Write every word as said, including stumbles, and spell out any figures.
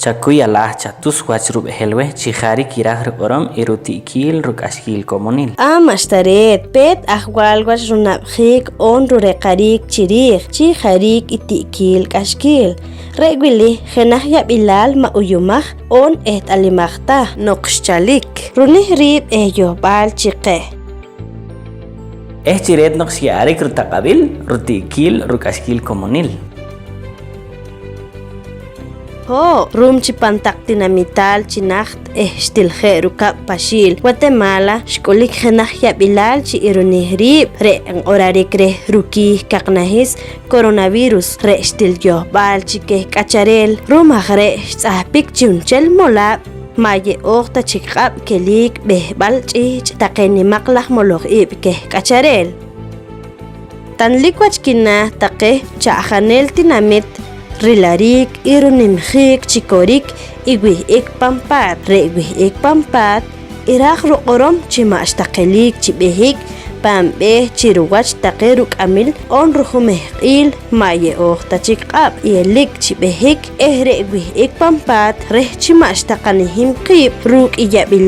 Chakuy alaaj chatus wach rub'ehel weh chi jariik iraaj riq'orom i ruti'kiil ruk'axkiil komonil. Aa, ma'xta reet, peet ajwaal wach runab'jiik oon rureqariik chi riij chi jariik i ti'kiil k'axkiil. Re' wili jenaj yab'ilaal ma' uyumaj oon eht'alimaj ta noq xchalik, runih riib' eh yohb'aal chi qeh. Eh chi reet noq xye'arik rutaq'ab'il ruti'kiil ruk'axkiil komonil. Ho', ru'um chi pan taq tinamitaal chi najt eh xtil je' rukab' Paxiil, Watemaala, xk'ulik jenaj yab'ilaal chi i runih riib' re' nq'orarik reh rukiih kaqnahis coronavirus re' xtil yohb'aal chi keh k'achareel. Ru'um aj re' xtz'ahpik chu'nchel molaab' ma' ye'ooj ta chik q'ab' keliik b'ehb'al ch'ihch' taqe nimaq laj moloj iib' keh k'achareel. Tanlik wach kinaah taqe cha'janeel tinamit rilariik i runimjiik chi korik i wih'ik pan paat. Re' wih'ik pan paat iraaj ruq'orom chi ma'xta qeliik chi b'ehik pan b'eeh chi ruwach taqe ruk'amil oon rujumehq'iil ma' ye'ooj ta chik q'ab' i elik chi b'ehik eh re' wih'ik pan paat reh chi ma'xta qanihim qiib' ruuk' i yab'ilaal